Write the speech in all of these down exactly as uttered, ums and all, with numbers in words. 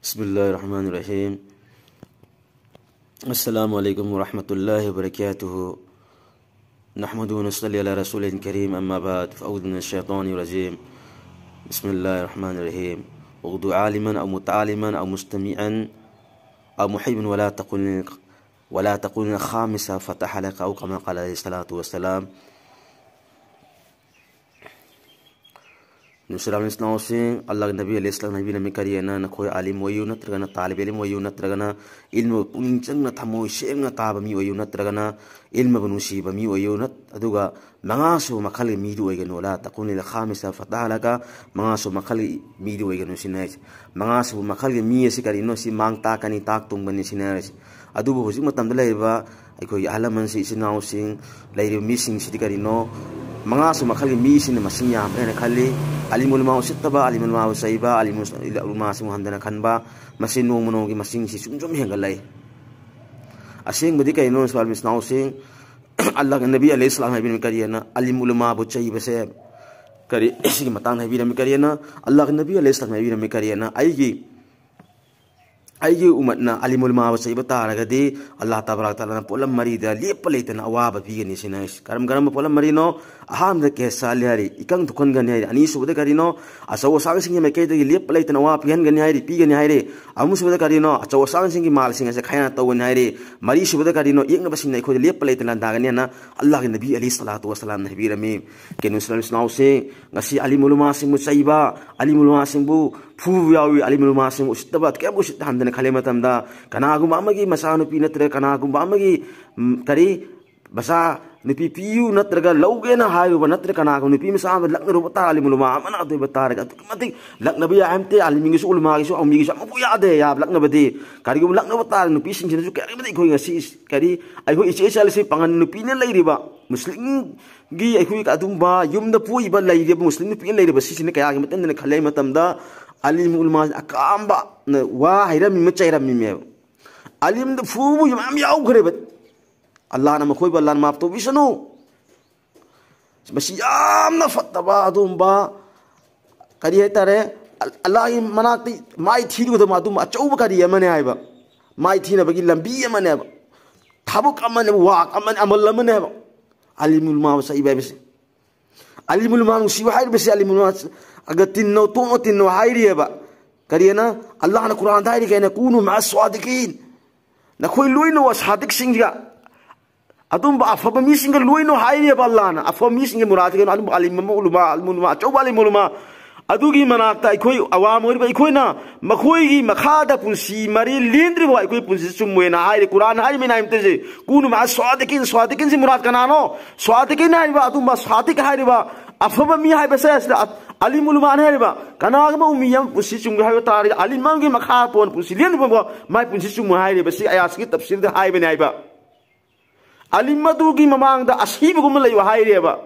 بسم الله الرحمن الرحيم. السلام عليكم ورحمة الله وبركاته. نحمده ونصلي على رسوله الكريم، أما بعد، فأعوذ من الشيطان الرجيم. بسم الله الرحمن الرحيم. اغد عالما أو متعلما أو مستمعا أو محبا ولا تقل، ولا تقل خامسا فتح لك، أو كما قال عليه الصلاة والسلام. ꯅꯨꯡꯁꯤꯔꯕ ꯏꯆꯤꯟ ꯏꯅꯥꯎꯁꯤꯡ, ꯑꯜꯂꯥꯍꯒꯤ ꯅꯕꯤ ꯑꯂꯩꯍꯤ ꯁꯂꯥꯝꯅ ꯍꯥꯏꯕꯤꯔꯝꯃꯤ ꯀꯔꯤ ꯍꯥꯏꯅ? ꯅꯈꯣꯏ ꯑꯥꯂꯤꯝ ꯑꯣꯏꯌꯨ, ꯅꯠꯇ꯭ꯔꯒꯅ ꯇꯥꯂꯤꯕ ꯏꯂꯤꯝ ꯑꯣꯏꯌꯨ, ꯅꯠꯇ꯭ꯔꯒꯅ ꯏꯜꯃꯕꯨ ꯄꯨꯛꯅꯤꯡ ꯆꯪꯅ ꯊꯃꯣꯏ ꯁꯦꯡꯅ ꯇꯥꯕ ꯃꯤ ꯑꯣꯏꯌꯨ, ꯅꯠꯇ꯭ꯔꯒꯅ ꯏꯜꯃꯕꯨ ꯅꯨꯡꯁꯤꯕ ꯃꯤ ꯑꯣꯏꯌꯨ, ꯅꯠ-, ꯑꯗꯨꯒ ꯃꯉꯥꯁꯨꯕ ꯃꯈꯜꯒꯤ ꯃꯤꯗꯨ ꯑꯣꯏꯒꯅꯨ꯫ لا تكن الخامسة فتح لك، ꯃꯉꯥꯁꯨꯕ ꯃꯈꯜꯒꯤ ꯃꯤꯗꯨ ꯑꯣꯏꯒꯅꯨ ꯁꯤꯅꯤ ꯍꯥꯏꯁꯦ꯫ ꯃꯉꯥꯁꯨꯕ ꯃꯈꯜꯒꯤ ꯃꯤ ꯑꯁꯤ ꯀꯔꯤꯅꯣ? ꯁꯤ ꯃꯥꯡ ꯇꯥꯛꯀꯅꯤ, ꯇꯥꯛ ꯇꯨꯡꯕꯅꯤ ꯁꯤꯅꯤ ꯍꯥꯏꯔꯤꯁꯦ꯫ ꯑꯗꯨꯕꯨ ꯍꯧꯖꯤꯛ ꯃꯇꯝꯗ ꯂꯩꯔꯤꯕ ꯑꯩꯈꯣꯏꯒꯤ ꯑꯍꯜ ꯂꯃꯟꯁꯤ, ꯏꯆꯤꯟ ꯏꯅꯥꯎꯁꯤꯡ, ꯂꯩꯔꯤꯕ ꯃꯤꯁꯤꯡꯁꯤꯗꯤ ꯀꯔꯤꯅꯣ? ꯃꯉꯥ ꯁꯨꯕ ꯃꯈꯜꯒꯤ ꯃꯤꯁꯤꯅ ꯃꯁꯤꯡ ꯌꯥꯝꯕ꯭ꯔꯦ ꯍꯥꯏꯅ ꯈꯜꯂꯤ꯫ ꯑꯂꯤꯃꯨꯜ ꯎꯂꯃꯥ ꯎꯁꯤꯠꯇꯕ, ꯑꯂꯤꯃꯨꯜ ꯎꯂꯃꯥꯕꯨ ꯆꯩꯕ, ꯑꯂꯤꯃꯨꯜ ꯎꯂꯃꯥꯁꯤꯡꯕꯨ ꯍꯟꯊꯅ ꯈꯟꯕ, ꯃꯁꯤ ꯅꯣꯡꯃ ꯅꯣꯡꯃꯒꯤ ꯃꯁꯤꯡꯁꯤ ꯁꯨꯝ ꯁꯨꯝ ꯍꯦꯟꯒꯠꯂꯛꯏ꯫ ꯑꯁꯦꯡꯕꯗꯤ ꯀꯔꯤꯅꯣ, ꯏꯆꯤꯟ ꯏꯅꯥꯎꯁꯤꯡ? ꯑꯜꯂꯥꯍꯒꯤ ꯅꯕꯤ ꯑꯂꯩꯍꯤ ꯁꯂꯥꯝ ꯍꯥꯏꯕꯤꯔꯝꯃꯤ ꯀꯔꯤ ꯍꯥꯏꯅ? ꯑꯂꯤꯃꯨꯜ ꯎꯂꯃꯥꯕꯨ ꯆꯩꯕꯁꯦ ꯀꯔꯤ, ꯁꯤꯒꯤ ꯃꯇꯥꯡꯗ ꯍꯥꯏꯕꯤꯔꯝꯃꯤ ꯀꯔꯤ ꯍꯥꯏꯅ? ꯑꯜꯂꯥꯍꯒꯤ ꯅꯕꯤ ꯑꯂꯩꯍꯤ ꯁꯂꯥꯝ ꯍꯥꯏꯕꯤꯔꯝꯃꯤ ꯀꯔꯤ ꯍꯥꯏꯅ? ꯑꯩꯒꯤ ꯑꯩꯒꯤ ꯎꯃꯠꯅ ꯑꯂꯤꯃꯨꯜ ꯎꯂꯃꯥꯕꯨ ꯆꯩꯕ ꯇꯥꯔꯒꯗꯤ, ꯑꯜꯂꯥꯍ ꯇꯕꯥꯔꯛ ꯇꯥꯂꯥꯅ ꯄꯣꯠꯂꯝ ꯃꯔꯤꯗ ꯂꯦꯞꯄ ꯂꯩꯇꯅ ꯑꯋꯥꯕ ꯄꯤꯒꯅꯤ ꯁꯤꯅ ꯍꯥꯏꯁꯤ꯫ ꯀꯔꯝ ꯀꯔꯝꯕ ꯄꯣꯠꯂꯝ ꯃꯔꯤꯅꯣ? ꯑꯍꯥꯟꯕꯗ ꯀꯦꯁꯥꯂꯤ ꯍꯥꯏꯔꯤ, ꯏꯀꯪ ꯊꯣꯛꯍꯟꯒꯅꯤ ꯍꯥꯏꯔꯤ꯫ ꯑꯅꯤꯁꯨꯕꯗ ꯀꯔꯤꯅꯣ? ꯑꯆꯧ ꯑꯁꯥꯡꯁꯤꯡꯒꯤ ꯃꯥꯏꯀꯩꯗꯒꯤ ꯂꯦꯞꯄ ꯂꯩꯇꯅ ꯑꯋꯥꯕ ꯄꯤꯍꯟꯒꯅꯤ ꯍꯥꯏꯔꯤ, ꯄꯤꯒꯅꯤ ꯍꯥꯏꯔꯤ꯫ ꯑꯍꯨꯝꯁꯨꯕꯗ ꯀꯔꯤꯅꯣ? ꯑꯆꯧ ꯑꯁꯥꯡꯁꯤꯡꯒꯤ ꯃꯥꯜꯁꯤꯡ ꯑꯁꯦ ꯈꯥꯏꯅ ꯇꯧꯒꯅꯤ ꯍꯥꯏꯔꯤ꯫ ꯃꯔꯤꯁꯨꯕꯗ ꯀꯔꯤꯅꯣ? ꯌꯦꯛꯅꯕꯁꯤꯡꯅ ꯑꯩꯈꯣꯏꯗ ꯂꯦꯞꯄ ꯂꯩꯇꯅ ꯂꯥꯟꯗꯥꯒꯅꯤ ꯍꯥꯏꯅ ꯑꯜꯂꯥꯍꯒꯤ ꯅꯕꯤ ꯑꯂꯩꯍꯤ ꯁꯂꯥꯇꯨ ꯋꯁꯁꯂꯥꯝꯅ ꯍꯥꯏꯕꯤꯔꯝꯃꯤ꯫ ꯀꯩꯅꯣ, ꯏꯆꯤꯟ ꯏꯅꯥꯎꯁꯤꯡ, ꯉꯁꯤ ꯑꯂꯤꯃꯨꯜ ꯎꯂꯃꯥꯁꯤꯡꯕꯨ ꯆꯩꯕ, ꯑꯂꯤꯃꯨꯜ ꯎꯂꯃꯥꯁꯤꯡꯕꯨ ꯐꯨꯕ ꯌꯥꯎꯏ, ꯑꯂꯤꯃꯨꯜ ꯎꯂꯃꯥꯁꯤꯡꯕꯨ ꯎꯁꯤꯠꯇꯕ, ꯀꯌꯥꯝ ꯎꯁꯤꯠꯇ ꯍꯟꯗꯅ ꯈꯜꯂꯦ ꯃꯇꯝꯗ, ꯀꯅꯥꯒꯨꯝꯕ ꯑꯃꯒꯤ ꯃꯆꯥꯅꯨꯄꯤ ꯅꯠꯇ꯭ꯔꯒ ꯀꯅꯥꯒꯨꯝꯕ ꯑꯃꯒꯤ, ꯎꯝ, ꯀꯔꯤ, ꯃꯆꯥ ꯅꯨꯄꯤ ꯄꯤꯌꯨ ꯅꯠꯇ꯭ꯔꯒ ꯂꯧꯒꯦꯅ ꯍꯥꯏꯔꯨꯕ ꯅꯠꯇ꯭ꯔꯒ ꯀꯅꯥꯒꯨꯝꯕ ꯅꯨꯄꯤ ꯃꯆꯥ ꯑꯃ ꯂꯛꯅꯔꯨꯕ ꯇꯥꯔꯦ, ꯑꯂꯤꯃꯨꯜ ꯎꯂꯃꯥ ꯑꯃꯅ ꯑꯗꯨ ꯑꯣꯏꯕ ꯇꯥꯔꯒꯗꯤ ꯑꯗꯨꯛꯀꯤ ꯃꯇꯤꯛ ꯂꯛꯅꯕ ꯌꯥꯏ ꯍꯥꯏꯕ ꯅꯠꯇꯦ꯫ ꯑꯂꯤꯝꯒꯤꯁꯨ, ꯎꯂꯃꯥꯒꯤꯁꯨ, ꯑꯃꯤꯒꯤꯁꯨ ꯑꯃꯕꯨ ꯌꯥꯗꯦ ꯌꯥꯕ ꯂꯛꯅꯕꯗꯤ꯫ ꯀꯔꯤꯒꯨꯝꯕ ꯂꯛꯅꯕ ꯇꯥꯔꯦ, ꯅꯨꯄꯤꯁꯤꯡꯁꯤꯅꯁꯨ ꯀꯔꯤꯒꯨꯝꯕꯗꯤ ꯑꯩꯈꯣꯏ ꯉꯁꯤ ꯀꯔꯤ, ꯑꯩꯈꯣꯏ ꯏꯆꯦ ꯏꯆꯥ ꯂꯩꯁꯤ ꯄꯥꯉꯟ ꯅꯨꯄꯤꯅ ꯂꯩꯔꯤꯕ ꯃꯨꯁꯂꯤꯝ ꯒꯤ ꯑꯩꯈꯣꯏ ꯑꯗꯨꯒꯨꯝꯕ ꯌꯨꯝꯗ ꯄꯣꯛꯏꯕ ꯂꯩꯔꯤꯕ ꯃꯨꯁꯂꯤꯝ ꯅꯨꯄꯤ ꯑꯃ ꯂꯩꯔꯤꯕ ꯁꯤꯁꯤꯅ ꯀꯌꯥꯒꯤ ꯃꯇꯝꯗꯅ ꯈꯜꯂꯦ ꯃꯇꯝꯗ ꯑꯂꯤꯝ ꯎꯂꯃꯥ ꯑꯀꯥꯝꯕ ꯋꯥ ꯍꯥꯏꯔꯝꯃꯤꯕ, ꯆꯩꯔꯝꯃꯤꯃꯦꯕ꯫ ꯑꯂꯤꯝꯗ ꯐꯨꯕ ꯃꯌꯥꯝ ꯌꯥꯎꯈ꯭ꯔꯦꯕ꯫ ꯑꯜꯂꯥꯍꯅ ꯃꯈꯣꯏꯕꯨ ꯑꯜꯂꯥꯍꯅ ꯃꯥꯐ ꯇꯧꯕꯤꯁꯅꯨ꯫ ꯃꯁꯤ ꯌꯥꯝꯅ ꯐꯠꯇꯕ ꯑꯗꯨꯒꯨꯝꯕ ꯀꯔꯤ ꯍꯥꯏꯇꯥꯔꯦ, ꯑꯜ-, ꯑꯜꯂꯥꯍꯒꯤ ꯃꯅꯥꯛꯇ ꯃꯥꯏ ꯊꯤꯔꯨꯒꯗꯕ ꯑꯗꯨꯝꯕ ꯑꯆꯧꯕ ꯀꯔꯤ ꯑꯃꯅꯦ ꯍꯥꯏꯕ, ꯃꯥꯏ ꯊꯤꯅꯕꯒꯤ ꯂꯝꯕꯤ ꯑꯃꯅꯦꯕ, ꯊꯕꯛ ꯑꯃꯅꯦꯕ, ꯋꯥꯛ ꯑꯃꯅꯦ, ꯑꯃꯜ ꯑꯃꯅꯦꯕ꯫ ꯑꯂꯤꯃꯨꯜ ꯃꯥ ꯆꯠꯏꯕ ꯍꯥꯏꯕꯁꯦ, ꯑꯂꯤꯃꯨꯜ ꯃꯥ ꯅꯨꯡꯁꯤꯕ ꯍꯥꯏꯔꯤꯕꯁꯦ, ꯑꯂꯤꯃꯨꯜ ꯃꯥ ꯑꯒ ꯇꯤꯟꯅꯧ, ꯇꯣꯛꯅ ꯇꯤꯟꯅꯧ ꯍꯥꯏꯔꯤꯑꯕ꯫ ꯀꯔꯤꯅ? ꯑꯜꯂꯥꯍꯅ ꯀꯨꯔꯥꯟꯗ ꯍꯥꯏꯔꯤ ꯀꯩꯅꯣ, "ꯀꯨꯅꯨ ꯃꯥ ꯁ꯭ꯋꯥꯗꯤꯀꯤꯟ", ꯅꯈꯣꯏ ꯂꯣꯏꯅ ꯁꯥꯗꯤꯛꯁꯤꯡꯒ, ꯑꯗꯨꯝꯕ ꯑꯐꯕ ꯃꯤꯁꯤꯡꯒ ꯂꯣꯏꯅ ꯍꯥꯏꯔꯤꯑꯕ ꯑꯜꯂꯥꯍꯅ꯫ ꯑꯐꯕ ꯃꯤꯁꯤꯡꯒꯤ ꯃꯨꯔꯥꯗ ꯀꯩꯅꯣ? ꯑꯗꯨꯝꯕ ꯑꯂꯤꯝ ꯑꯃ, ꯎꯂꯨꯃꯥ, ꯑꯜꯃꯨꯂꯨꯃꯥ, ꯑꯆꯧꯕ ꯑꯂꯤꯝ ꯎꯂꯨꯃꯥ, ꯑꯗꯨꯒꯤ ꯃꯅꯥꯛꯇ ꯑꯩꯈꯣꯏ ꯑꯋꯥꯝ ꯑꯣꯏꯔꯤꯕ ꯑꯩꯈꯣꯏꯅ ꯃꯈꯣꯏꯒꯤ ꯃꯈꯥꯗ ꯄꯨꯟꯁꯤ ꯃꯔꯤ ꯂꯦꯟꯗ꯭ꯔꯤꯕ ꯑꯩꯈꯣꯏ ꯄꯨꯟꯁꯤ ꯆꯨꯝꯃꯣꯏꯅ ꯍꯥꯏꯔꯦ꯫ ꯀꯨꯔꯥꯟ ꯍꯥꯏꯔꯤꯕ ꯃꯤꯅꯥꯏ ꯑꯃꯇꯁꯦ, "ꯀꯨꯅꯨ ꯃꯥ ꯁ꯭ꯋꯥꯗꯤꯀꯤꯟ", ꯁ꯭ꯋꯥꯗꯤꯀꯤꯟꯁꯤ ꯃꯨꯔꯥꯗ ꯀꯅꯥꯅꯣ? ꯁ꯭ꯋꯥꯗꯤꯀꯤꯟ ꯍꯥꯏꯔꯤꯕ, ꯑꯗꯨꯝꯕ ꯁ꯭ꯋꯥꯗꯤꯛ ꯍꯥꯏꯔꯤꯕ ꯑꯐꯕ ꯃꯤ ꯍꯥꯏꯕꯁꯦ ꯑꯁꯤꯗ ꯑ-, ꯑꯂꯤꯝ ꯎꯂꯨꯃꯥꯅ ꯍꯥꯏꯔꯤꯕ꯫ ꯀꯅꯥꯒꯨꯝꯕ ꯎꯃꯤ ꯑꯃ ꯄꯨꯟꯁꯤ ꯆꯨꯝꯒꯦ ꯍꯥꯏꯕ ꯇꯥꯔꯒꯗꯤ, ꯑꯂꯤꯝ ꯑꯃꯒꯤ ꯃꯈꯥ ꯄꯣꯟꯅ ꯄꯨꯟꯁꯤ ꯂꯦꯟꯗ꯭ꯔꯤꯕ ꯃꯥꯏ ꯄꯨꯟꯁꯤ ꯆꯨꯝꯃꯣꯏ ꯍꯥꯏꯔꯤꯕꯁꯤ ꯑꯌꯥꯁꯤꯒꯤ ꯇꯞꯁꯤꯔꯗ ꯍꯥꯏꯕꯅꯤ ꯍꯥꯏꯕ꯫ ꯑꯂꯤꯝ ꯑꯗꯨꯒꯤ ꯃꯃꯥꯡꯗ ꯑꯁꯤꯕꯒꯨꯝꯕ ꯂꯩꯌꯨ ꯍꯥꯏꯔꯦꯕ꯫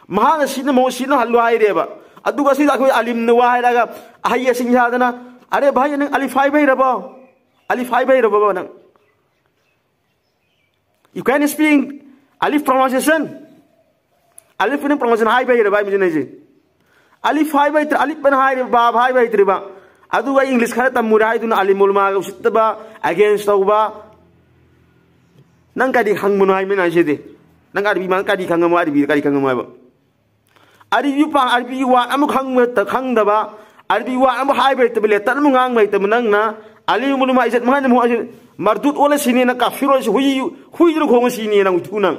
ꯃꯍꯥꯛꯅ ꯁꯤꯅ ꯃꯍꯨꯠ ꯁꯤꯅ ꯍꯜꯂꯨ ꯍꯥꯏꯔꯦꯕ꯫ ꯑꯗꯨꯒ ꯁꯤꯗ ꯑꯩꯈꯣꯏ ꯑꯂꯤꯝꯅ ꯋꯥ ꯍꯥꯏꯔꯒ ꯑꯍꯩ ꯑꯁꯤꯡ ꯁꯥꯗꯅ, "ꯑꯔꯦ ꯚꯥꯏ, ꯅꯪ ꯑꯂꯤꯐ ꯍꯥꯏꯕ ꯍꯩꯔꯕꯣ? ꯑꯂꯤꯐ ꯍꯥꯏꯕ ꯍꯩꯔꯕꯣ ꯅꯪ? You can speak alif pronunciation?" Alif ꯅꯪ pronunciation ꯍꯥꯏꯕ ꯍꯩꯔꯕ ꯍꯥꯏꯕꯁꯤꯅ ꯑꯩꯁꯦ? ꯑꯂꯤꯐ ꯍꯥꯏꯕ ꯍꯩꯇ꯭ꯔꯦ, ꯑꯂꯤꯐ ꯑꯅ ꯍꯥꯏꯔꯤꯕ, ꯕꯥꯕ ꯍꯥꯏꯕ ꯍꯩꯇ꯭ꯔꯤꯕ꯫ ꯑꯗꯨꯒ ꯏꯪꯂꯤꯁ ꯈꯔ ꯇꯝꯃꯨꯔꯦ ꯍꯥꯏꯗꯨꯅ ꯑꯂꯤꯝ ꯎꯂꯃꯥꯒ ꯎꯁꯤꯠꯇꯕ, against ꯇꯧꯕ꯫ ꯅꯪ ꯀꯔꯤ ꯈꯪꯕꯅꯣ ꯍꯥꯏꯕꯅꯤꯅ ꯑꯩꯁꯤꯗꯤ? ꯅꯪ ꯑꯔꯕꯤ ꯃꯥ ꯀꯔꯤ ꯈꯪꯉꯝꯃꯣ? ꯑꯔꯕꯤ ꯀꯔꯤ ꯈꯪꯉꯝꯃꯣ ꯍꯥꯏꯕ? ꯑꯔꯕꯤ ꯄꯥ-, ꯑꯔꯕꯤ ꯋꯥ ꯑꯃ ꯈꯪꯕ, ꯈꯪꯗꯕ, ꯑꯔꯕꯤ ꯋꯥ ꯑꯃ ꯍꯥꯏꯕ ꯍꯩꯇꯕ, ꯂꯦꯇꯔ ꯑꯃ ꯉꯥꯡꯕ ꯍꯩꯇꯕ ꯅꯪꯅ ꯑꯂꯤꯝ ꯎꯂꯃꯥ ꯏꯖꯠ ꯃꯍꯟ ꯃꯨ-, ꯃꯔꯗꯨꯠ ꯑꯣꯜꯂ ꯁꯤꯅꯤ, ꯅꯪ ꯀꯥꯐꯤꯔ ꯑꯣꯜꯂ ꯁꯤ, ꯍꯨꯏ, ꯍꯨꯏꯗꯨꯅ ꯈꯣꯡꯉ ꯁꯤꯅꯤ ꯅꯪ ꯎꯊꯨ ꯅꯪ꯫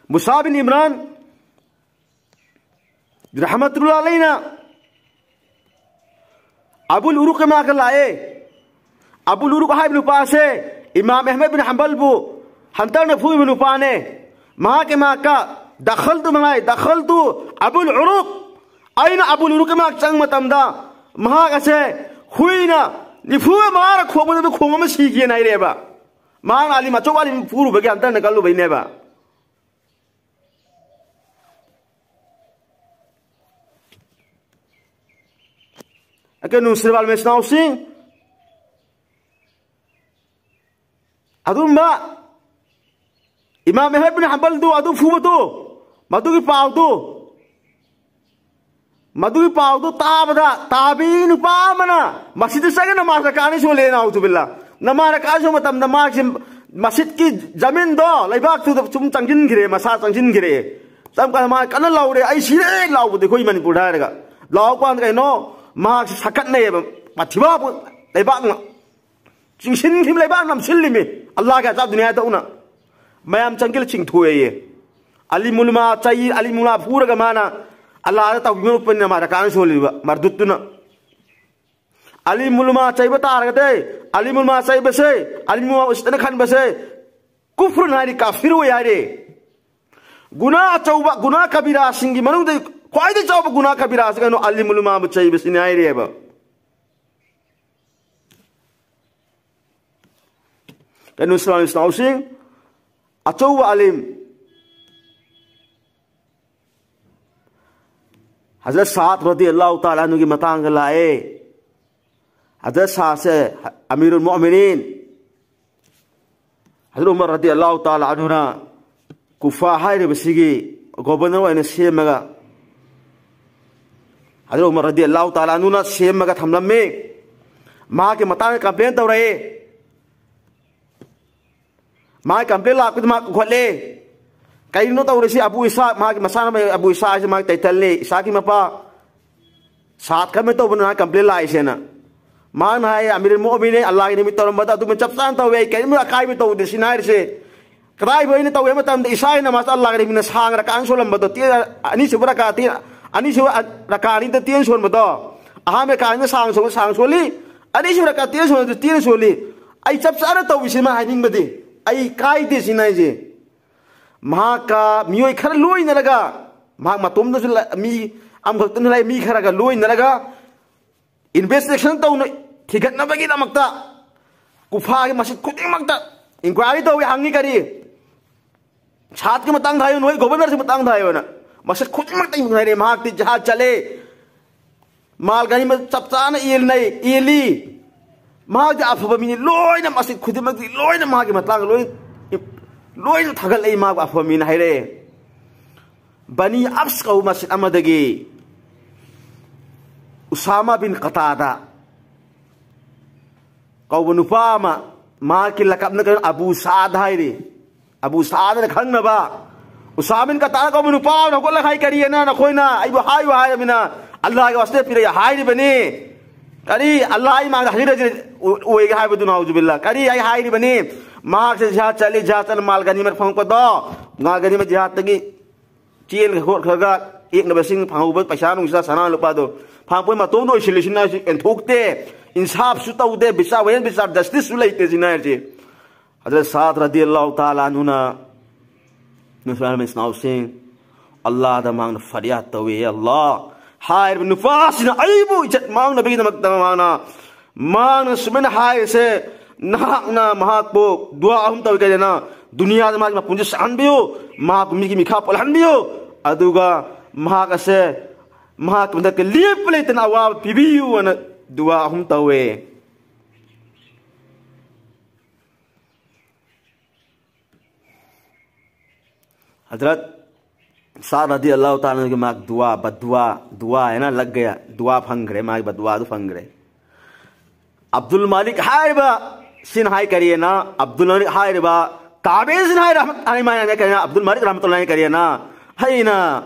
ꯃꯨꯁꯥ ꯕꯤꯟ ꯏꯝꯔꯥꯟ ꯔꯍꯃꯇꯨꯜꯂꯥ ꯑꯂꯩꯅ ꯑꯕꯨꯜ ꯎꯔꯨꯛ ꯃꯅꯥꯛꯇ ꯂꯥꯛꯑꯦ꯫ ꯑꯕꯨꯜ ꯎꯔꯨꯛ ꯍꯥꯏꯕ ꯅꯨꯄꯥꯁꯦ ꯏꯃꯥꯝ ꯑꯍꯃꯗ ꯕꯤꯟ ꯍꯝꯕꯜꯕꯨ ꯍꯟꯇꯔꯅ ꯐꯨꯕ ꯅꯨꯄꯥꯅꯦ꯫ ꯃꯍꯥꯛꯀꯤ ꯃꯅꯥꯛꯇ ꯗꯈꯜꯇꯨ ꯃꯉꯥꯏ, ꯗꯈꯜꯇꯨ ꯑꯕꯨꯜ ꯎꯔꯨꯛ, ꯑꯩꯅ ꯑꯕꯨꯜ ꯎꯔꯨꯛꯀꯤ ꯃꯅꯥꯛ ꯆꯪꯕ ꯃꯇꯝꯗ ꯃꯍꯥꯛ ꯑꯁꯦ ꯍꯨꯏꯅ ꯅꯤꯐꯨ ꯃꯉꯥꯔꯛ ꯈꯣꯡꯕꯗ ꯈꯣꯡ ꯑꯃ ꯁꯤꯒꯦꯅ ꯍꯥꯏꯔꯛꯑꯦꯕ꯫ ꯃꯍꯥꯛꯅ ꯑꯂꯤꯝ ꯑꯆꯧꯕ ꯑꯂꯤꯝ ꯐꯨꯔꯨꯕꯒꯤ ꯍꯟꯇꯔꯅ ꯀꯜꯂꯨꯕꯩꯅꯦꯕ꯫ ꯑꯀꯦ ꯅꯨꯡꯁꯤꯔꯕ ꯃꯦꯁꯅꯥꯎꯁꯤꯡ, ꯑꯗꯨꯝꯕ ꯏꯃꯥꯝ ꯑꯍꯃꯗ ꯕꯤꯟ ꯍꯝꯕꯜꯗꯨ ꯑꯗꯨ ꯐꯨꯕꯗꯨ, ꯃꯗꯨꯒꯤ ꯄꯥꯎꯗꯨ, ꯃꯗꯨꯒꯤ ꯄꯥꯎꯗꯨ ꯇꯥꯕꯗ ꯇꯥꯕꯤ ꯅꯨꯄꯥ ꯑꯃꯅ ꯃꯁꯤꯗ ꯆꯪꯉꯒ ꯅꯃꯥꯖ ꯔꯀꯥ ꯑꯅꯤ ꯁꯣꯜꯂꯦ, ꯅꯥꯎꯖꯨꯕꯤꯜꯂꯥ꯫ ꯅꯃꯥꯖ ꯔꯀꯥ ꯑꯅꯤ ꯁꯣꯟꯕ ꯃꯇꯝꯗ ꯃꯥꯁꯤ ꯃꯁꯖꯤꯗꯀꯤ ꯖꯃꯤꯟꯗꯣ ꯂꯩꯕꯥꯛꯇꯨꯗ ꯁꯨꯝ ꯆꯪꯁꯤꯟꯈ꯭ꯔꯦ, ꯃꯁꯥ ꯆꯪꯁꯤꯟꯈ꯭ꯔꯦ꯫ ꯆꯪ ꯀꯥꯟꯗ ꯃꯥ ꯀꯟꯅ ꯂꯥꯎꯔꯦ, "ꯑꯩ ꯁꯤꯔꯦ!" ꯂꯥꯎꯕꯗꯤ ꯑꯩꯈꯣꯏ ꯃꯅꯤꯄꯨꯔꯗ ꯍꯥꯏꯔꯒ꯫ ꯂꯥꯎꯔ ꯀꯥꯟꯗ ꯀꯩꯅꯣ, ꯃꯍꯥꯛꯁꯤ ꯁꯛꯀꯠꯅꯩꯌꯦꯕ, ꯄꯊꯤꯕꯥꯕꯨ ꯂꯩꯕꯥꯛꯅ꯫ ꯆꯤꯡꯁꯤꯟꯈꯤꯕ ꯂꯩꯕꯥꯛ ꯅꯝꯁꯤꯜꯂꯤꯃꯤ, ꯑꯜꯂꯥꯍꯒꯤ ꯑꯖꯥꯕ ꯗꯨꯅꯤꯌꯥꯗ ꯎꯅ꯫ ꯃꯌꯥꯝ ꯆꯪꯁꯤꯜꯂ ꯆꯤꯡꯊꯣꯛꯑꯦꯌꯦ꯫ ꯑꯂꯤ ꯃꯨꯂꯃꯥ ꯆꯩ, ꯑꯂꯤ ꯃꯨꯂꯃꯥ ꯐꯨꯔꯒ ꯃꯥꯅ ꯑꯜꯂꯥꯍꯗ ꯇꯧꯕꯤꯕ ꯎꯠꯄꯅꯤꯅ ꯃꯥ ꯔꯀꯥꯟ ꯁꯣꯜꯂꯤꯕ ꯃꯔꯗꯨꯠꯇꯨꯅ꯫ ꯑꯂꯤ ꯃꯨꯂꯃꯥ ꯆꯩꯕ ꯇꯥꯔꯒꯗꯤ, ꯑꯂꯤ ꯃꯨꯂꯃꯥ ꯆꯩꯕꯁꯦ, ꯑꯂꯤ ꯃꯨꯂꯃꯥ ꯎꯁꯤꯠꯇꯅ ꯈꯟꯕꯁꯦ ꯀꯨꯐ꯭ꯔꯨꯟ ꯍꯥꯏꯔꯤ, ꯀꯥꯐꯤꯔ ꯑꯣꯏ ꯍꯥꯏꯔꯤ꯫ ꯒꯨꯅꯥ ꯑꯆꯧꯕ, ꯒꯨꯅꯥ ꯀꯕꯤꯔꯥꯁꯤꯡꯒꯤ ꯃꯅꯨꯡꯗ ꯈ꯭ꯋꯥꯏꯗꯒꯤ ꯆꯥꯎꯕ ꯒꯨꯅꯥ ꯀꯕꯤꯔꯥꯁꯤ ꯀꯩꯅꯣ? ꯑꯂꯤ ꯃꯨꯂꯃꯥꯕꯨ ꯆꯩꯕꯁꯤꯅꯤ ꯍꯥꯏꯔꯤꯑꯕ꯫ ꯀꯩꯅꯣ, ꯏꯁꯂꯥꯝ ꯏꯁꯂꯥꯝꯁꯤꯡ, ꯑꯆꯧꯕ ꯑꯂꯤꯝ ꯍꯖꯔꯠ ꯁꯥꯗ ꯔꯗꯤ ꯑꯜꯂꯥꯍꯨ ꯇꯥꯂꯥ ꯑꯅꯨꯒꯤ ꯃꯇꯥꯡꯗ ꯂꯥꯛꯑꯦ꯫ ꯍꯖꯔꯠ ꯁꯥꯗꯁꯦ ꯑꯃꯤꯔꯨꯜ ꯃꯣꯃꯤꯅꯤꯟ ꯍꯖꯔꯠ ꯎꯃꯔ ꯔꯗꯤ ꯑꯜꯂꯥꯍꯨ ꯇꯥꯂꯥ ꯑꯅꯨꯅ ꯀꯨꯐꯥ ꯍꯥꯏꯔꯤꯕꯁꯤꯒꯤ ꯒꯣꯕꯔꯅꯔ ꯑꯣꯏꯅ ꯁꯦꯝꯃꯒ, ꯍꯖꯔꯠ ꯎꯃꯔ ꯔꯗꯤ ꯑꯜꯂꯥꯍꯨ ꯇꯥꯂꯥ ꯑꯅꯨꯅ ꯁꯦꯝꯃꯒ ꯊꯝꯂꯝꯃꯤ꯫ ꯃꯍꯥꯛꯀꯤ ꯃꯇꯥꯡꯗ ꯀꯝꯄ꯭ꯂꯦꯟ ꯇꯧꯔꯛꯑꯦ꯫ ꯃꯥꯒꯤ ꯀꯝꯄ꯭ꯂꯦꯟ ꯂꯥꯛꯄꯗ ꯃꯥ ꯎꯈꯠꯂꯦ꯫ ꯀꯩꯅꯣ ꯇꯧꯔꯤꯁꯤ? ꯑꯕꯨ ꯏꯁꯥ, ꯃꯥꯒꯤ ꯃꯁꯥꯅ ꯑꯕꯨ ꯏꯁꯥ ꯍꯥꯏꯁꯦ ꯃꯥꯒꯤ ꯇꯩꯇꯜꯅꯤ, ꯏꯁꯥꯒꯤ ꯃꯄꯥ ꯁꯥꯠ ꯈꯟꯕ ꯇꯧꯕꯅ ꯃꯥꯒꯤ ꯀꯝꯄ꯭ꯂꯦꯟ ꯂꯥꯛꯏꯁꯦꯅ꯫ ꯃꯥꯅ ꯍꯥꯏ, "ꯑꯃꯤꯔꯨꯜ ꯃꯣꯃꯤꯅꯤꯟ ꯑꯜꯂꯥꯍꯒꯤ ꯅꯨꯃꯤꯠ ꯇꯧꯔꯝꯕꯗ ꯑꯗꯨꯃ ꯆꯞ ꯆꯥꯅ ꯇꯧꯋꯦ, ꯑꯩ ꯀꯔꯤꯝꯇ ꯑꯀꯥꯏꯕ ꯇꯧꯗꯦ", ꯁꯤꯅ ꯍꯥꯏꯔꯤꯁꯦ꯫ ꯀꯗꯥꯏꯕꯨ ꯑꯩꯅ ꯇꯧꯋꯦ ꯍꯥꯏꯕ ꯃꯇꯝꯗ ꯏꯁꯥꯒꯤ ꯅꯃꯥꯖ ꯑꯜꯂꯥꯍꯒꯤ ꯅꯨꯃꯤꯠꯅ ꯁꯥꯡꯅ ꯔꯀꯥꯟ ꯁꯣꯜꯂꯝꯕꯗꯣ, ꯇꯦ-, ꯑꯅꯤꯁꯨꯕ ꯔꯀꯥ ꯇꯦ-, ꯑꯅꯤꯁꯨꯕ ꯔꯀꯥ ꯑꯅꯤꯗ ꯇꯦꯟ ꯁꯣꯟꯕꯗꯣ, ꯑꯍꯥꯟꯕ ꯔꯀꯥ ꯑꯅꯤꯗ ꯁꯥꯡ ꯁꯣꯟ-, ꯁꯥꯡ ꯁꯣꯜꯂꯤ, ꯑꯅꯤꯁꯨꯕ ꯔꯀꯥ ꯇꯦꯟ ꯁꯣꯟꯕꯗꯨ ꯇꯦꯟ ꯁꯣꯜꯂꯤ꯫ ꯑꯩ ꯆꯞ ꯆꯥꯅ ꯇꯧꯏ ꯁꯤꯃ ꯍꯥꯏꯅꯤꯡꯕꯗꯤ꯫ ꯑꯩ ꯀꯥꯏꯗꯦ ꯁꯤꯅ ꯍꯥꯏꯁꯦ꯫ ꯃꯍꯥꯛꯀ ꯃꯤꯑꯣꯏ ꯈꯔ ꯂꯣꯏꯅꯔꯒ, ꯃꯍꯥꯛ ꯃꯇꯣꯝꯗꯁꯨ ꯂ-, ꯃꯤ ꯑꯃꯈꯛꯇꯅ ꯂꯩ, ꯃꯤ ꯈꯔꯒ ꯂꯣꯏꯅꯔꯒ ꯏꯟꯚꯦꯁꯇꯤꯒꯦꯁꯟ ꯇꯧꯅ ꯊꯤꯒꯠꯅꯕꯒꯤꯗꯃꯛꯇ ꯀꯨꯐꯥꯒꯤ ꯃꯁꯖꯤꯗ ꯈꯨꯗꯤꯡꯃꯛꯇ ꯏꯟꯀ꯭ꯋꯥꯏꯔꯤ ꯇꯧꯏ, ꯍꯪꯉꯤ꯫ ꯀꯔꯤ? ꯁꯥꯠꯀꯤ ꯃꯇꯥꯡꯗ ꯍꯥꯏꯌꯨ, ꯅꯣꯏ ꯒꯣꯕꯔꯅꯔꯁꯤ ꯃꯇꯥꯡꯗ ꯍꯥꯏꯌꯨꯅ꯫ ꯃꯁꯛ ꯈꯨꯗꯤꯡꯃꯛꯇ ꯏꯟꯀ꯭ꯋꯥꯏꯔꯤ꯫ ꯃꯍꯥꯛꯇꯤ ꯖꯤꯍꯥꯗ ꯆꯠꯂꯦ, ꯃꯥꯜ ꯒꯥꯅꯤꯃ ꯆꯞ ꯆꯥꯅ ꯌꯦꯟꯅꯩ, ꯌꯦꯜꯂꯤ꯫ ꯃꯍꯥꯛꯇꯤ ꯑꯐꯕ ꯃꯤꯅꯤ꯫ ꯂꯣꯏꯅ ꯃꯁꯤꯡ ꯈꯨꯗꯤꯡꯃꯛꯇꯤ ꯂꯣꯏꯅ ꯃꯥꯒꯤ ꯃꯇꯥꯡꯗ ꯂꯣꯏ, ꯂꯣꯏꯅ ꯊꯥꯒꯠꯂꯛꯏ, ꯃꯥꯕꯨ ꯑꯐꯕ ꯃꯤꯅ ꯍꯥꯏꯔꯛꯑꯦ꯫ ꯕꯅꯤ ꯑꯞꯁ ꯀꯧꯕ ꯃꯁꯖꯤꯗ ꯑꯃꯗꯒꯤ ꯎꯁꯥꯃꯥ ꯕꯤꯟ ꯀꯇꯥꯗꯥ ꯀꯧꯕ ꯅꯨꯄꯥ ꯑꯃ, ꯃꯍꯥꯛꯀꯤ ꯂꯀꯞꯅ ꯀꯩꯅꯣ, ꯑꯕꯨ ꯁꯥꯗ ꯍꯥꯏꯔꯤ꯫ ꯑꯕꯨ ꯁꯥꯗꯅ ꯈꯪꯅꯕ ꯎꯁꯥꯃꯥ ꯕꯤꯟ ꯀꯇꯥꯗꯥ ꯀꯧꯕ ꯅꯨꯄꯥ ꯑꯃꯅ ꯍꯧꯒꯠꯂꯒ ꯍꯥꯏ, "ꯀꯔꯤꯑꯅ ꯅꯈꯣꯏꯅ ꯑꯩꯕꯨ ꯍꯥꯏꯌꯨ ꯍꯥꯏꯔꯕꯅꯤꯅ ꯑꯜꯂꯥꯍꯒꯤ ꯋꯥꯁꯇ ꯄꯤꯔꯛꯑꯦ ꯍꯥꯏꯔꯤꯕꯅꯤ꯫ ꯀꯔꯤ ꯑꯜꯂꯥꯍ ꯑꯩ ꯃꯥꯡꯗ ꯍꯥꯏꯖꯔꯁꯤ ꯑꯣꯏꯒꯦ ꯍꯥꯏꯕꯗꯨ ꯅꯥꯎꯖꯨꯕꯤꯜꯂꯥ꯫ ꯀꯔꯤ ꯑꯩ ꯍꯥꯏꯔꯤꯕꯅꯤ? ꯃꯍꯥꯛꯁꯦ ꯖꯤꯍꯥꯗ ꯆꯠꯂꯤ, ꯖꯤꯍꯥꯗ ꯆꯠꯂ ꯃꯥꯜ ꯒꯅꯤꯃꯠ ꯐꯪꯉꯛꯄꯗꯣ, ꯃꯥꯜ ꯒꯅꯤꯃꯠ ꯖꯤꯍꯥꯗꯇꯒꯤ ꯆꯦꯟꯈ꯭ꯔ ꯈꯣꯠꯈ꯭ꯔꯒ ꯌꯦꯛꯅꯕꯁꯤꯡ ꯐꯪꯍꯧꯕ ꯄꯩꯁꯥ ꯅꯨꯡꯁꯥ ꯁꯅꯥ ꯂꯨꯄꯥꯗꯣ ꯐꯪꯉꯛꯄꯩ ꯃꯇꯣꯝꯗ ꯑꯣꯏꯁꯤꯜꯂꯤꯁꯤꯅ ꯁꯤ ꯄꯦꯟꯊꯣꯛꯇꯦ, ꯏꯟꯁꯥꯐꯁꯨ ꯇꯧꯗꯦ, ꯕꯤꯆꯥꯔ ꯋꯦꯟ ꯕꯤꯆꯥꯔ ꯖꯁꯇꯤꯁꯁꯨ ꯂꯩꯇꯦ ꯁꯤꯅ ꯍꯥꯏꯔꯤꯁꯦ"꯫ ꯍꯖꯔꯠ ꯁꯥꯗ ꯔꯗꯤ ꯑꯜꯂꯥꯍꯨ ꯇꯥꯂꯥ ꯑꯟꯍꯨꯅ ꯅꯨꯡꯁꯤꯔꯕ ꯏꯆꯤꯟ ꯏꯅꯥꯎꯁꯤꯡ, ꯑꯜꯂꯥꯍꯗ ꯃꯍꯥꯛꯅ ꯐꯔꯤꯌꯥꯗ ꯇꯧꯏ, "ꯑꯜꯂꯥꯍ, ꯍꯥꯏꯔꯤꯕ ꯅꯨꯄꯥꯁꯤꯅ ꯑꯩꯕꯨ ꯏꯖꯠ ꯃꯥꯡꯅꯕꯒꯤꯗꯃꯛꯇ ꯃꯥꯅ, ꯃꯥꯅ ꯁꯨꯃꯥꯏꯅ ꯍꯥꯏꯔꯤꯁꯦ, ꯅꯍꯥꯛꯅ ꯃꯍꯥꯛꯄꯨ ꯗꯨꯋꯥ ꯑꯍꯨꯝ ꯇꯧꯏ ꯀꯩꯗꯅ, ꯗꯨꯅꯤꯌꯥꯗ ꯃꯍꯥꯛꯀꯤ ꯃꯄꯨꯟꯁꯤ ꯁꯥꯡꯍꯟꯕꯤꯌꯨ, ꯃꯍꯥꯛꯄꯨ ꯃꯤꯒꯤ ꯃꯤꯈꯥ ꯄꯣꯜꯍꯟꯕꯤꯌꯨ, ꯑꯗꯨꯒ ꯃꯍꯥꯛ ꯑꯁꯦ ꯃꯍꯥꯛꯀꯤ ꯃꯊꯛꯇ ꯂꯦꯞꯄ ꯂꯩꯇꯅ ꯑꯋꯥꯕ ꯄꯤꯕꯤꯌꯨ" ꯑꯅ ꯗꯨꯋꯥ ꯑꯍꯨꯝ ꯇꯧꯋꯦ꯫ ꯍꯖꯔꯠ ꯁꯥꯗ ꯔꯗꯤ ꯑꯜꯂꯥꯍꯨ ꯇꯥꯂꯥꯒꯤ ꯃꯍꯥꯛ ꯗꯨꯋꯥ, ꯕꯗꯨꯋꯥ, ꯗꯨꯋꯥ ꯍꯥꯏꯅ ꯂꯛ ꯒꯌꯥ, ꯗꯨꯋꯥ ꯐꯪꯈ꯭ꯔꯦ, ꯃꯥꯒꯤ ꯕꯗꯨꯋꯥꯗꯨ ꯐꯪꯈ꯭ꯔꯦ꯫ ꯑꯕꯗꯨꯜ ꯃꯥꯂꯤꯛ ꯍꯥꯏꯔꯤꯕ ꯁꯤꯅ ꯍꯥꯏ ꯀꯔꯤꯅ, ꯑꯕꯗꯨꯜ ꯃꯥꯂꯤꯛ ꯍꯥꯏꯔꯤꯕ ꯇꯥꯕꯦꯁꯤꯅ ꯍꯥꯏ ꯔꯍꯃꯠ ꯑꯂꯩ ꯃꯥꯅ ꯀꯔꯤꯅ, ꯑꯕꯗꯨꯜ ꯃꯥꯂꯤꯛ ꯔꯍꯃꯠ ꯑꯂꯩ ꯀꯔꯤꯅ, ꯑꯩꯅ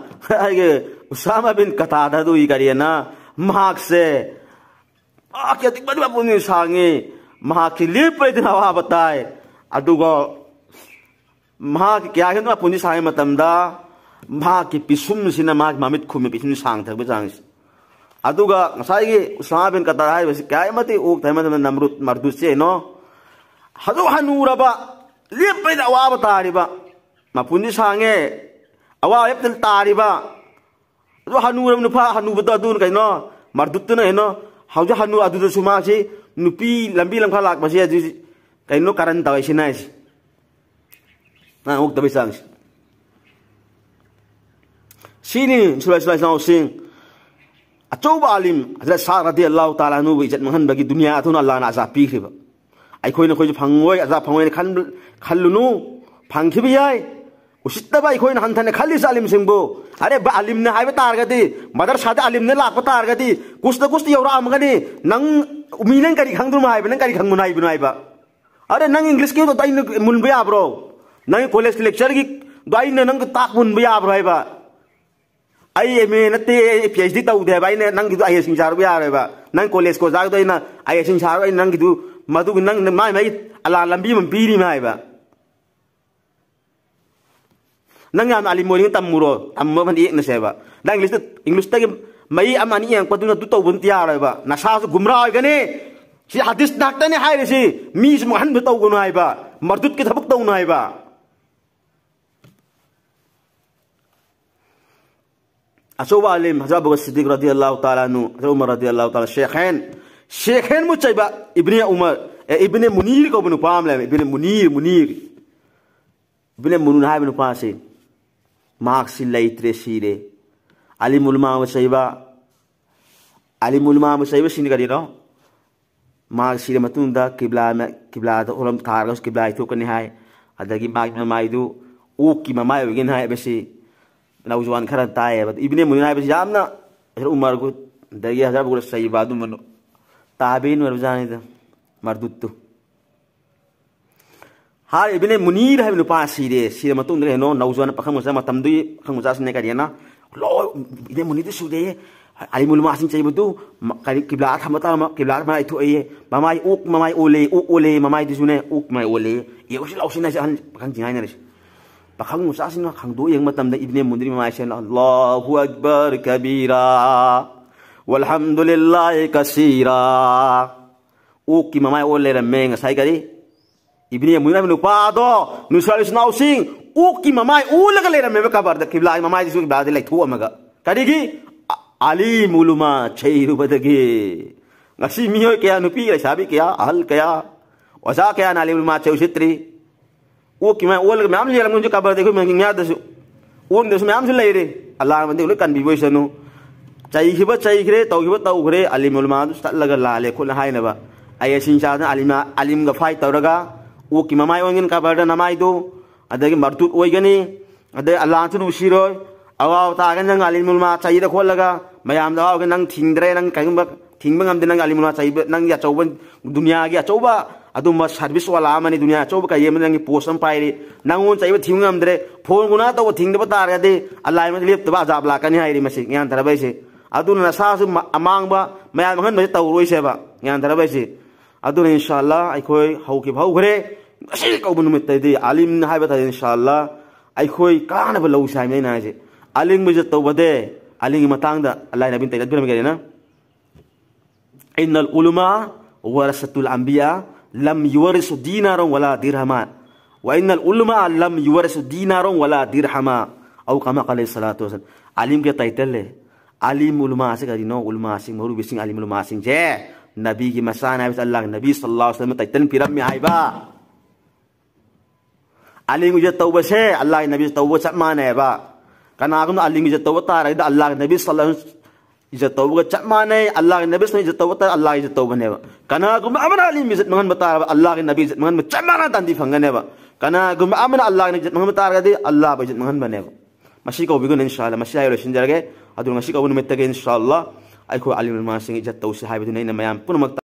ꯑꯩꯒꯤ ꯎꯁꯥꯃꯥ ꯕꯤꯟ ꯀꯇꯥꯗꯥꯗꯨꯒꯤ ꯀꯔꯤꯅ, ꯃꯍꯥꯛꯁꯦ ꯃꯍꯥꯛꯀꯤ ꯑꯗꯨꯛ ꯃꯇꯤꯛ ꯃꯄꯨꯟꯁꯤ ꯁꯥꯡꯉꯤ, ꯃꯍꯥꯛꯀꯤ ꯂꯦꯞꯄ ꯂꯩꯇꯅ ꯑꯋꯥꯕ ꯇꯥꯏ, ꯑꯗꯨꯒ ꯃꯍꯥꯛꯀꯤ ꯀꯌꯥ ꯍꯦꯟꯅ ꯃꯄꯨꯟꯁꯤ ꯁꯥꯡꯉꯤ ꯃꯇꯝꯗ ꯃꯍꯥꯛꯀꯤ ꯄꯤꯁꯨꯝꯁꯤꯅ ꯃꯍꯥꯛꯀꯤ ꯃꯃꯤꯠ ꯈꯨꯝꯃꯤ, ꯄꯤꯁꯨꯝꯁꯤ ꯁꯥꯡꯊꯔꯛꯄꯒꯤ ꯆꯥꯡꯁꯤ꯫ ꯑꯗꯨꯒ ꯉꯁꯥꯏꯒꯤ ꯎꯁꯥꯃꯥ ꯕꯤꯟ ꯀꯇꯥꯗꯥ ꯍꯥꯏꯔꯤꯕꯁꯤ ꯀꯌꯥꯒꯤ ꯃꯇꯤꯛ ꯑꯣꯛ ꯊꯥꯏ ꯃꯇꯝꯗ ꯅꯝꯔꯨꯗ ꯃꯔꯗꯨꯁꯦ ꯌꯦꯡꯉꯣ꯫ ꯍꯧꯖꯤꯛ ꯍꯅꯨꯔꯕ, ꯂꯦꯞꯄ ꯂꯩꯇꯅ ꯑꯋꯥꯕ ꯇꯥꯔꯤꯕ, ꯃꯄꯨꯟꯁꯤ ꯁꯥꯡꯉꯦ, ꯑꯋꯥꯕ ꯂꯦꯞꯇꯅ ꯇꯥꯔꯤꯕ, ꯑꯗꯨ ꯍꯅꯨꯔꯕ ꯅꯨꯄꯥ ꯍꯅꯨꯕꯗꯣ ꯑꯗꯨꯅ ꯀꯩꯅꯣ, ꯃꯔꯗꯨꯠꯇꯨꯅ ꯀꯩꯅꯣ, ꯍꯧꯖꯤꯛ ꯍꯅꯨ ꯑꯗꯨꯗꯁꯨ ꯃꯥꯁꯤ ꯅꯨꯄꯤ ꯂꯝꯕꯤ ꯂꯝꯈꯥ ꯂꯥꯛꯄꯁꯦ ꯑꯗꯨ ꯀꯩꯅꯣ ꯀꯥꯔꯟ ꯇꯧꯋꯦ ꯁꯤꯅ ꯍꯥꯏꯁꯦ꯫ ꯅꯪ ꯑꯣꯛꯇꯕꯩ ꯆꯥꯡꯁꯦ꯫ ꯁꯤꯅꯤ ꯁꯨꯂꯥꯏ ꯁꯨꯂꯥꯏ ꯏꯆꯤꯟ ꯏꯅꯥꯎꯁꯤꯡ, ꯑꯆꯧꯕ ꯑꯥꯂꯤꯝ ꯍꯖꯔꯠ ꯁꯥ ꯔꯗꯤ ꯑꯜꯂꯥꯍꯨ ꯇꯥꯂꯥ ꯑꯅꯨꯕꯨ ꯏꯖꯠ ꯃꯥꯡꯍꯟꯕꯒꯤ ꯗꯨꯅꯤꯌꯥ ꯑꯗꯨꯅ ꯑꯜꯂꯥꯍꯅ ꯑꯖꯥ ꯄꯤꯈ꯭ꯔꯤꯕ꯫ ꯑꯩꯈꯣꯏꯅ ꯑꯩꯈꯣꯏꯁꯨ ꯐꯪꯉꯣꯏ, ꯑꯖꯥ ꯐꯪꯉꯣꯏꯅ ꯈꯟ-, ꯈꯜꯂꯨꯅꯨ꯫ ꯐꯪꯈꯤꯕ ꯌꯥꯏ꯫ ꯎꯁꯤꯠꯇꯕ ꯑꯩꯈꯣꯏꯅ ꯍꯟꯊꯅ ꯈꯜꯂꯤꯁꯦ ꯑꯂꯤꯝꯁꯤꯡꯕꯨ꯫ ꯑꯔꯦ ꯕ-, ꯑꯂꯤꯝꯅ ꯍꯥꯏꯕ ꯇꯥꯔꯒꯗꯤ, ꯃꯗꯔꯁꯥꯗ ꯑꯂꯤꯝꯅ ꯂꯥꯛꯄ ꯇꯥꯔꯒꯗꯤ, ꯀꯨꯁꯇ ꯀꯨꯁꯇ ꯌꯧꯔꯛꯑꯝꯃꯒꯅꯤ꯫ ꯅꯪ ꯃꯤ ꯅꯪ ꯀꯔꯤ ꯈꯪꯗ꯭ꯔꯣ ꯍꯥꯏꯕ? ꯅꯪ ꯀꯔꯤ ꯈꯪꯕꯅꯣ ꯍꯥꯏꯕꯅꯣ ꯍꯥꯏꯕ? ꯑꯔꯦ ꯅꯪ ꯏꯪꯂꯤꯁꯀꯤꯗꯣ ꯑꯩꯅ ꯃꯨꯟꯕ ꯌꯥꯕ꯭ꯔꯣ? ꯅꯪ ꯀꯣꯂꯦꯖꯀꯤ ꯂꯦꯛꯆꯔꯒꯤ ꯑꯗꯣ ꯑꯩꯅ ꯅꯪ ꯇꯥꯛ ꯃꯨꯟꯕ ꯌꯥꯕ꯭ꯔꯣ ꯍꯥꯏꯕ? ꯑꯩ ꯑꯦꯝ ꯑꯦ ꯅꯠꯇꯦ, ꯑꯩ ꯄꯤ ꯑꯩꯆ ꯗꯤ ꯇꯧꯗꯦ ꯍꯥꯏꯕ꯫ ꯑꯩꯅ ꯅꯪꯒꯤꯗꯨ ꯑꯥꯏ ꯑꯦꯁ ꯁꯤꯡ ꯁꯥꯔꯨꯕ ꯌꯥꯔꯣꯏꯕ꯫ ꯅꯪ ꯀꯣꯂꯦꯖꯀꯤ ꯑꯣꯖꯥꯒꯤꯗꯣ ꯑꯩꯅ ꯑꯥꯏ ꯑꯦꯁ ꯁꯤꯡ ꯁꯥꯔꯒ ꯑꯩꯅ ꯅꯪꯒꯤꯗꯨ ꯃꯗꯨꯒꯤ ꯅꯪ ꯃꯥꯏ ꯃꯥꯏ ꯑꯂꯥ ꯂꯝꯕꯤ ꯑꯃ ꯄꯤꯔꯤꯃ ꯍꯥꯏꯕ꯫ ꯅꯪ ꯌꯥꯝꯅ ꯑꯂꯤꯝ ꯑꯣꯏꯅꯤꯡꯉ ꯇꯝꯃꯨꯔꯣ, ꯇꯝꯕ ꯑꯃꯗꯤ ꯌꯦꯛꯅꯁꯦꯕ꯫ ꯅꯪ ꯏꯪꯂꯤꯁꯇ, ꯏꯪꯂꯤꯁꯇꯒꯤ ꯃꯌꯦꯛ ꯑꯃ ꯑꯅꯤ ꯌꯦꯡꯉꯛꯄꯗꯨꯅ ꯑꯗꯨ ꯇꯧꯕ ꯅꯠꯇ ꯌꯥꯔꯣꯏꯕ꯫ ꯅꯁꯥꯁꯨ ꯒꯨꯝꯔꯥ ꯑꯣꯏꯒꯅꯤ꯫ ꯁꯤ ꯍꯗꯤꯁ ꯉꯥꯛꯇꯅꯦ ꯍꯥꯏꯔꯤꯁꯤ꯫ ꯃꯤꯁꯨ ꯃꯍꯟꯕ ꯇꯧꯒꯅꯨ ꯍꯥꯏꯕ, ꯃꯔꯗꯨꯠꯀꯤ ꯊꯕꯛ ꯇꯧꯅꯨ ꯍꯥꯏꯕ꯫ ꯑꯆꯧꯕ ꯑꯥꯂꯤꯝ ꯍꯖꯔꯠ ꯑꯕꯨꯕꯀꯔ ꯁꯤꯗꯤꯛ ꯔꯗꯤꯌꯜꯂꯥꯍꯨ ꯇꯥꯂꯥ ꯑꯟꯍꯨ, ꯍꯖꯔꯠ ꯎꯃꯔ ꯔꯗꯤꯌꯜꯂꯥꯍꯨ ꯇꯥꯂꯥ, ꯁꯦꯈꯦꯟ, ꯁꯦꯈꯦꯟꯕꯨ ꯆꯩꯕ ꯏꯕꯅꯦ ꯎꯃꯔ, ꯑꯦ, ꯏꯕꯅꯦ ꯃꯨꯅꯤꯔ ꯀꯧꯕ ꯅꯨꯄꯥ ꯑꯃ ꯂꯩꯔꯝꯃꯤ꯫ ꯏꯕꯅꯦ ꯃꯨꯅꯤꯔ, ꯃꯨꯅꯤꯔ꯫ ꯏꯕꯅꯦ ꯃꯨꯅꯤꯔ ꯍꯥꯏꯕ ꯅꯨꯄꯥꯁꯤ, ꯃꯍꯥꯛꯁꯤ ꯂꯩꯇ꯭ꯔꯦ, ꯁꯤꯔꯦ꯫ ꯑꯂꯤꯝ ꯎꯂꯃꯥꯕꯨ ꯆꯩꯕ, ꯑꯂꯤꯝ ꯎꯂꯃꯥꯕꯨ ꯆꯩꯕꯁꯤꯡꯗꯤ ꯀꯔꯤꯅꯣ? ꯃꯍꯥꯛ ꯁꯤꯔ ꯃꯇꯨꯡꯗ ꯀꯤꯕ꯭ꯂꯥ, ꯀꯤꯕ꯭ꯂꯥꯗ ꯑꯣꯜꯂꯝ ꯊꯥꯔꯒꯁꯨ ꯀꯤꯕ꯭ꯂꯥ ꯏꯊꯣꯛꯀꯅꯤ ꯍꯥꯏ꯫ ꯑꯗꯒꯤ ꯃꯥꯒꯤ ꯃꯃꯥꯏꯗꯨ ꯑꯣꯛꯀꯤ ꯃꯃꯥꯏ ꯑꯣꯏꯒꯅꯤ ꯍꯥꯏꯕꯁꯤ ꯅꯧꯖꯋꯥꯟ ꯈꯔ ꯇꯥꯏꯌꯦꯕ꯫ ꯏꯕꯅꯦ ꯃꯨꯅꯤꯔ ꯍꯥꯏꯕꯁꯤ ꯌꯥꯝꯅ ꯍꯖꯔꯠ ꯎꯃꯔ ꯑꯗꯒꯤ ꯍꯖꯔꯠ ꯑꯕꯨꯕꯀꯔ ꯆꯩꯕ ꯑꯗꯨꯝꯕ ꯇꯥꯕꯤꯟ ꯑꯣꯏꯔꯕꯖꯥꯠꯅꯤꯗ, ꯃꯔꯗꯨꯠꯇꯨ꯫ ꯍꯥꯏꯔꯤꯕꯅꯦ ꯃꯨꯅꯤꯔ ꯍꯥꯏꯕ ꯅꯨꯄꯥ ꯁꯤꯔꯦ꯫ ꯁꯤꯔ ꯃꯇꯨꯡꯗ ꯀꯩꯅꯣ ꯅꯧꯖꯋꯥꯟ ꯄꯥꯈꯪ ꯃꯆꯥ ꯃꯇꯝꯗꯨꯒꯤ ꯄꯥꯈꯪ ꯃꯆꯥꯁꯤꯡꯅ ꯀꯔꯤꯅ, "ꯂꯣ, ꯏꯕꯅꯦ ꯃꯨꯅꯤꯔꯗꯨ ꯁꯤꯔꯦ꯫ ꯑꯂꯤꯝ ꯎꯂꯃꯥꯁꯤꯡ ꯆꯩꯕꯗꯨ ꯃ-, ꯀꯔꯤ ꯀꯤꯕ꯭ꯂꯥ ꯊꯝꯕ ꯇꯥꯔꯝꯃ, ꯀꯤꯕ꯭ꯂꯥ ꯃꯥꯏ ꯊꯣꯛꯑꯦ꯫ ꯃꯃꯥꯏ ꯑꯣꯛ, ꯃꯃꯥꯏ ꯑꯣꯜꯂꯦ, ꯑꯣꯛ ꯑꯣꯜꯂꯦ, ꯃꯃꯥꯏꯗꯨꯁꯨꯅꯦ ꯑꯣꯛ ꯃꯃꯥꯏ ꯑꯣꯜꯂꯦ꯫ ꯌꯦꯡꯉꯨꯁꯤ ꯂꯥꯎꯁꯤ" ꯍꯥꯏꯁꯦ ꯑꯍꯟ ꯄꯥꯈꯪꯁꯤꯡ ꯍꯥꯏꯅꯔꯤꯁꯦ꯫ ꯄꯥꯈꯪ ꯃꯆꯥꯁꯤꯡꯅ ꯈꯪꯗꯣꯛ ꯌꯦꯡꯕ ꯃꯇꯝꯗ ꯏꯕꯅꯦ ꯃꯨꯅꯤꯔ ꯃꯃꯥꯏꯁꯦ "ꯑꯜꯂꯥꯍꯨ ꯑꯛꯕꯔ ꯀꯕꯤꯔꯥ, ꯋꯜꯍꯝꯗꯨꯂꯤꯜꯂꯥꯍꯤ ꯀꯁꯤꯔꯥ"꯫ ꯑꯣꯛꯀꯤ ꯃꯃꯥꯏ ꯑꯣꯜ ꯂꯩꯔꯝꯃꯦ ꯉꯁꯥꯏ ꯀꯔꯤ? ꯏꯕꯅꯦ ꯃꯨꯅꯤꯔ ꯍꯥꯏꯕ ꯅꯨꯄꯥꯗꯣ, ꯅꯨꯡꯁꯥ ꯏꯆꯤꯟ ꯏꯅꯥꯎꯁꯤꯡ, ꯑꯣꯛꯀꯤ ꯃꯃꯥꯏ ꯑꯣꯜꯂꯒ ꯂꯩꯔꯝꯃꯦꯕ ꯀꯕꯔꯗ, ꯀꯤꯕ꯭ꯂꯥꯒꯤ ꯃꯃꯥꯏꯗꯨꯁꯨ ꯀꯤꯕ꯭ꯂꯥꯗ ꯂꯩꯊꯣꯛꯑꯝꯃꯒ꯫ ꯀꯔꯤꯒꯤ? ꯑ-, ꯑꯂꯤꯝ ꯎꯂꯃꯥ ꯆꯩꯔꯨꯕꯗꯒꯤ꯫ ꯉꯁꯤ ꯃꯤꯑꯣꯏ ꯀꯌꯥ, ꯅꯨꯄꯤ, ꯂꯩꯁꯥꯕꯤ ꯀꯌꯥ, ꯑꯍꯜ ꯀꯌꯥ, ꯑꯣꯖꯥ ꯀꯌꯥꯅ ꯑꯂꯤꯝ ꯎꯂꯃꯥ ꯆꯩ ꯎꯁꯤꯠꯇ꯭ꯔꯤ? ꯑꯣꯛꯀꯤ ꯃꯃꯥꯏ ꯑꯣꯜꯂꯒ ꯃꯌꯥꯝ ꯂꯩꯔꯝꯒꯅꯤ ꯍꯧꯖꯤꯛ ꯀꯕꯔꯗ ꯑꯩꯈꯣꯏ ꯃꯌꯥꯝꯗꯁꯨ꯫ ꯑꯣꯟꯗꯁꯨ ꯃꯌꯥꯝꯁꯨ ꯂꯩꯔꯦ꯫ ꯑꯜꯂꯥꯍꯅꯗꯤ ꯂꯣꯏ ꯀꯟꯕꯤꯕ ꯑꯣꯏꯁꯅꯨ꯫ ꯆꯩꯈꯤꯕ ꯆꯩꯈ꯭ꯔꯦ, ꯇꯧꯈꯤꯕ ꯇꯧꯈ꯭ꯔꯦ, ꯑꯂꯤꯝ ꯎꯂꯃꯥꯗꯨꯁꯨ ꯇꯠꯂꯒ ꯂꯥꯜꯂꯦ ꯈꯣꯠꯂꯦ ꯍꯥꯏꯅꯕ꯫ ꯑꯥꯏ ꯑꯦꯁ ꯁꯤꯡ ꯆꯥꯗꯅ ꯑꯂꯤꯝ, ꯑꯂꯤꯝꯒ ꯐꯥꯏꯠ ꯇꯧꯔꯒ ꯑꯣꯛꯀꯤ ꯃꯃꯥꯏ ꯑꯣꯟꯒꯅꯤ ꯀꯕꯔꯗ ꯅꯃꯥꯏꯗꯨ꯫ ꯑꯗꯒꯤ ꯃꯔꯗꯨꯠ ꯑꯣꯏꯒꯅꯤ꯫ ꯑꯗꯩ ꯑꯜꯂꯥꯍꯁꯨ ꯅꯨꯡꯁꯤꯔꯣꯏ꯫ ꯑꯋꯥꯕ ꯇꯥꯔꯒ ꯅꯪ ꯑꯂꯤꯝ ꯎꯂꯃꯥ ꯆꯩꯔ ꯈꯣꯠꯂꯒ ꯃꯌꯥꯝꯗ ꯑꯋꯥꯕꯒꯤ ꯅꯪ ꯊꯤꯡꯗ꯭ꯔꯦ, ꯅꯪ ꯀꯩꯒꯨꯝꯕ ꯊꯤꯡꯕ ꯉꯝꯗꯦ, ꯅꯪ ꯑꯂꯤꯝ ꯎꯂꯃꯥ ꯆꯩꯕ, ꯅꯪꯒꯤ ꯑꯆꯧꯕ, ꯗꯨꯅꯤꯌꯥꯒꯤ ꯑꯆꯧꯕ ꯑꯗꯨꯝꯕ ꯁꯥꯔꯚꯤꯁ ꯋꯥꯂꯥ ꯑꯃꯅꯤ, ꯗꯨꯅꯤꯌꯥ ꯑꯆꯧꯕ ꯀꯩ ꯑꯃꯅꯤ, ꯅꯪꯒꯤ ꯄꯣꯁ ꯑꯃ ꯄꯥꯏꯔꯤ, ꯅꯪꯉꯣꯟꯗ ꯆꯩꯕ ꯊꯤꯡꯕ ꯉꯝꯗ꯭ꯔꯦ, ꯐꯣꯟ ꯒꯨꯅꯥ ꯇꯧꯕ ꯊꯤꯡꯗꯕ ꯇꯥꯔꯒꯗꯤ ꯑꯜꯂꯥꯍ ꯃꯥꯡꯗ ꯂꯦꯞꯇꯕ ꯑꯖꯥꯕ ꯂꯥꯛꯀꯅꯤ ꯍꯥꯏꯔꯤ꯫ ꯃꯁꯤ ꯒ꯭ꯌꯥꯟ ꯇꯥꯔꯕ ꯑꯩꯁꯦ? ꯑꯗꯨꯅ ꯅꯁꯥꯁꯨ ꯃ-, ꯑꯃꯥꯡꯕ, ꯃꯌꯥꯝ ꯃꯥꯡꯍꯟꯕꯁꯦ ꯇꯧꯔꯣꯏꯁꯦꯕ꯫ ꯒ꯭ꯌꯥꯟ ꯇꯥꯔꯕ ꯑꯩꯁꯦ? ꯑꯗꯨꯅ ꯏꯟꯁꯥ ꯑꯜꯂꯥꯍ ꯑꯩꯈꯣꯏ ꯍꯧꯈꯤꯕ ꯍꯧꯈ꯭ꯔꯦ꯫ ꯉꯁꯤ ꯀꯧꯕ ꯅꯨꯃꯤꯠꯇꯗꯤ ꯑꯂꯤꯝ ꯍꯥꯏꯕ ꯇꯥꯔꯦ, ꯏꯟꯁꯥ ꯑꯜꯂꯥꯍ ꯑꯩꯈꯣꯏ ꯀꯥꯟꯅꯕ ꯂꯧꯁꯤ ꯍꯥꯏꯕꯅꯤ ꯑꯩꯅ ꯍꯥꯏꯁꯦ꯫ ꯑꯂꯤꯝꯕꯨ ꯏꯖꯠ ꯇꯧꯕꯗꯤ, ꯑꯂꯤꯝꯒꯤ ꯃꯇꯥꯡꯗ ꯑꯜꯂꯥꯍ ꯅꯕꯤꯅ ꯇꯩꯔꯠ ꯄꯤꯔꯝꯃꯤ ꯀꯩꯅꯣ꯫ "ꯏꯟꯅꯜ ꯎꯂꯃꯥ ꯋꯔꯁꯥꯇꯨꯜ ꯑꯝꯕꯤꯌꯥ ꯂꯝ ꯌꯨꯋꯔꯤꯁꯨ ꯗꯤꯅꯥꯔꯣꯡ ꯋꯂꯥ ꯗꯤꯔꯍꯃꯥ꯫ ꯋꯥ ꯏꯟꯅꯜ ꯎꯂꯃꯥ ꯂꯝ ꯌꯨꯋꯔꯤꯁꯨ ꯗꯤꯅꯥꯔꯣꯡ ꯋꯂꯥ ꯗꯤꯔꯍꯃꯥ꯫ ꯑꯧ ꯀꯃꯥ ꯀꯥꯂꯦ ꯁꯂꯥꯇꯨ ꯋꯁꯂꯥꯝ"꯫ ꯑꯂꯤꯝꯒꯤ ꯇꯥꯏꯇꯜ ꯂꯩ꯫ ꯑꯂꯤꯝ ꯎꯂꯃꯥꯁꯤ ꯀꯔꯤꯅꯣ? ꯎꯂꯃꯥꯁꯤꯡ, ꯃꯧꯂꯨꯕꯤꯁꯤꯡ, ꯑꯂꯤꯝ ꯎꯂꯃꯥꯁꯤꯡꯁꯦ ꯅꯕꯤꯒꯤ ꯃꯆꯥꯅꯤ ꯍꯥꯏꯕꯁꯦ ꯑꯜꯂꯥꯍꯒꯤ ꯅꯕꯤ ꯁꯜꯂꯜꯂꯥꯍꯨ ꯑꯂꯩꯍꯤ ꯋꯁꯜꯂꯝꯅ ꯇꯥꯏꯇꯜ ꯄꯤꯔꯝꯃꯤ ꯍꯥꯏꯕ꯫ ꯑꯂꯤꯝ ꯏꯖꯠ ꯇꯧꯕꯁꯦ ꯑꯜꯂꯥꯍꯒꯤ ꯅꯕꯤ ꯏꯖꯠ ꯇꯧꯕ ꯆꯞ ꯃꯥꯟꯅꯩꯕ꯫ ꯀꯅꯥꯒꯨꯝꯕ ꯑꯂꯤꯝ ꯏꯖꯠ ꯇꯧꯕ ꯇꯥꯔꯒꯗꯤ ꯑꯜꯂꯥꯍꯒꯤ ꯅꯕꯤ ꯁꯜꯂꯜꯂꯥꯍꯨ ꯑꯂꯩꯍꯤ ꯋꯁꯜꯂꯝ ꯏꯖꯠ ꯇꯧꯕꯒ ꯆꯞ ꯃꯥꯟꯅꯩ꯫ ꯑꯜꯂꯥꯍꯒꯤ ꯅꯕꯤ ꯁꯜꯂꯜꯂꯥꯍꯨ ꯑꯂꯩꯍꯤ ꯋꯁꯜꯂꯝ ꯏꯖꯠ ꯇꯧꯕ ꯇꯥꯔꯒꯗꯤ ꯑꯜꯂꯥꯍꯒꯤ ꯏꯖꯠ ꯇꯧꯕꯅꯦꯕ꯫ ꯀꯅꯥꯒꯨꯝꯕ ꯑꯃꯅ ꯑꯂꯤꯝ ꯏꯖꯠ ꯃꯥꯡꯍꯟꯕ ꯇꯥꯔꯕ ꯑꯜꯂꯥꯍꯒꯤ ꯅꯕꯤ ꯏꯖꯠ ꯃꯥꯡꯍꯟꯕ ꯆꯞ ꯃꯥꯟꯅ ꯇꯥꯟꯗꯤ ꯐꯪꯒꯅꯦꯕ꯫ ꯀꯅꯥꯒꯨꯝꯕ ꯑꯃꯅ ꯑꯜꯂꯥꯍꯒꯤ ꯏꯖꯠ ꯃꯥꯡꯍꯟꯕ ꯇꯥꯔꯒꯗꯤ ꯑꯜꯂꯥꯍꯕꯨ ꯏꯖꯠ ꯃꯥꯡꯍꯟꯕꯅꯦꯕ꯫ ꯃꯁꯤ ꯀꯧꯕꯤꯒꯅꯨ ꯏꯟꯁꯥ ꯑꯜꯂꯥꯍ꯫ ꯃꯁꯤ ꯍꯥꯏꯔ ꯂꯣꯏꯁꯤꯟꯖꯔꯒꯦ꯫ ꯑꯗꯨꯅ ꯉꯁꯤ ꯀꯧꯕ ꯅꯨꯃꯤꯠꯇꯒꯤ ꯏꯟꯁꯥ ꯑꯜꯂꯥꯍ ꯑꯩꯈꯣꯏ ꯑꯂꯤꯝ ꯎꯂꯃꯥꯁꯤꯡ ꯏꯖꯠ ꯇꯧꯁꯤ ꯍꯥꯏꯕꯗꯨꯅꯤ ꯑꯩꯅ ꯃꯌꯥꯝ ꯄꯨꯝꯅꯃꯛꯇ